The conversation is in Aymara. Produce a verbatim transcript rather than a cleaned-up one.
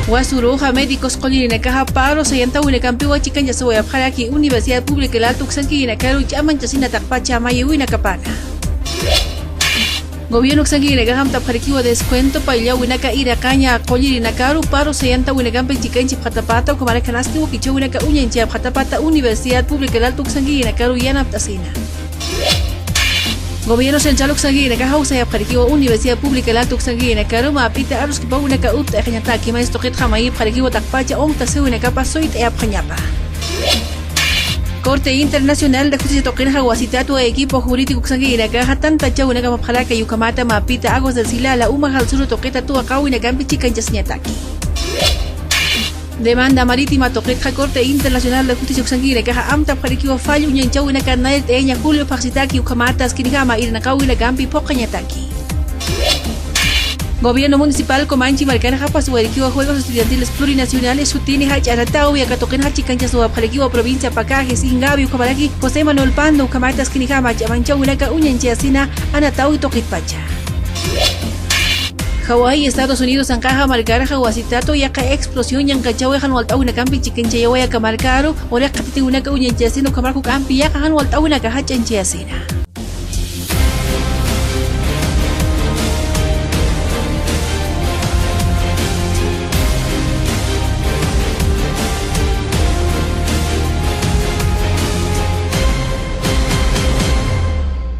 Wasuruxa médicos qullirinakaxa paro sayantawinakampiwa chikanchasawayapxaraki Universidad Pública El Alto uksankirinakaru ch'amanchasina taqpacha mayïwinakapana. Gobierno uksankirinakaxa amtapxarakiwa descuento payllawinaka iraqaña qullirinakaru paro sayantawinakampi chikanchapxatapata ukhamaraki wakichäwinaka uñanchayapxatapata Universidad Pública El Alto uksankirinakaru yanapt'asina. Gobierno central uksankirinakaxa usayapxarakiwa Universidad Pública El Alto uksankirinakaru mapita aruskipawinaka utt'ayxañataki maysa tuqitxa mayipxarakiwa taqpacha uñtasiwinakapa suyt'ayapxañapa. Corte Internacional de Justicia tuqinxa wasitatwa equipo jurídico uksankirinakaxa tantachawinaka apapxaraki ukhamata mapita Aguas del Silala uma jalsuru tuqita tuwaqawinakampi chikanchasiñataki. Demanda marítima tuqitxa Corte Internacional de Justicia uksankirinakaxa amtapxarakiwa fallo uñanchawinaka nayt'ayaña Julio phaxsitaki ukhamata askinjama irnaqawinakampi phuqhañataki. Gobierno municipal Comanchi markanxa paswayarakiwa Juegos Estudiantiles Plurinacionales sutini jach'a Anatawi aka tuqinxa chikanchasawapxarakiwa provincia Pacajes, Ingavi ukhamaraki José Manuel Pando ukhamata askinjama ch'amanchawinaka uñanchayasina Anatawi tuqitpacha. Hawái, Estados Unidos anqaxa markarxa wasitatu yaqha explosión ñanqachawi jan walt'awinakampi chikanchayaway aka markaru, uriq qhatitiwinaka uñanchayasina ukhamaraki juk'ampi yaqha jan walt'awinaka jach'anchayasina.